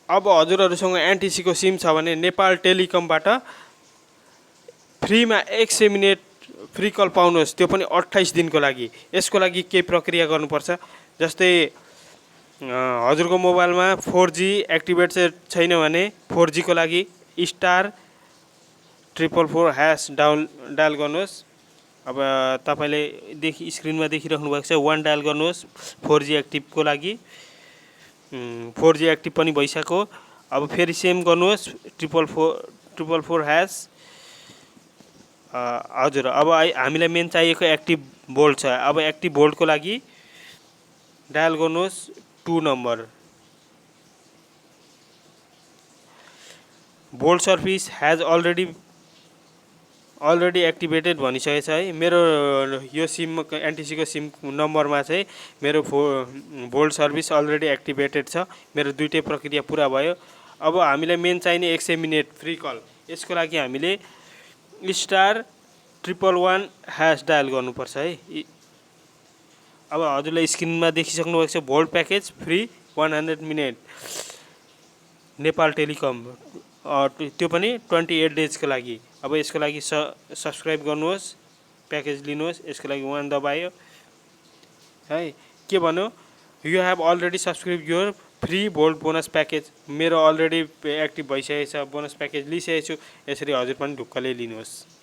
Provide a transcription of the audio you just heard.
अब हजुरहरूसँग एनटिसीको सिम छ भने नेपाल टेलिकमबाट फ्रीमा 100 मिनेट फ्री कल पाउनुहोस्, त्यो पनि 28 दिनको लागि। यसको लागि केही प्रक्रिया गर्नुपर्छ, जस्तै हजुरको मोबाइलमा 4G एक्टिभेट छैन भने 4G को लागि *444# डायल गर्नुहोस्। अब तपाईले स्क्रिनमा देखिराख्नु भएको छ 1 डायल गर्नुहोस् 4G एक्टिभको लागि। 4G एक्टिभ पनि भइसक्यो। अब फेरि सेम गर्नुहोस् 444#। हजुर, अब हामीलाई मेन चाहिएको एक्टिभ भोल्ट छ। अब एक्टिभ भोल्टको लागि डायल गर्नुहोस् 2 number. Volt service has already activated भनिसकेको छ है। मेरो यो सिम एनटिसीको सिम नम्बरमा चाहिँ मेरो भोल्ट सर्भिस अलरेडी एक्टिभेटेड छ। मेरो दुईटै प्रक्रिया पुरा भयो। अब हामीलाई मेन चाहिने 100 मिनेट फ्री कल, यसको लागि हामीले *111# डायल गर्नुपर्छ है। अब हजुरले स्क्रिनमा देखिसक्नु भएको छ volt package free 100 minute Nepal telecom, त्यो पनि 28 डेजको लागि। अब यसको लागि सब्सक्राइब गर्नुहोस्, प्याकेज लिनुहोस्। यसको लागि 1 दबायो है। के भन्यो, you have already subscribe your free volt bonus package. मेरो अलरेडी एक्टिभ भइसकेको छ, बोनस प्याकेज लिइसकेको छु। यसरी हजुर पनि ढुक्कले लिनुहोस्।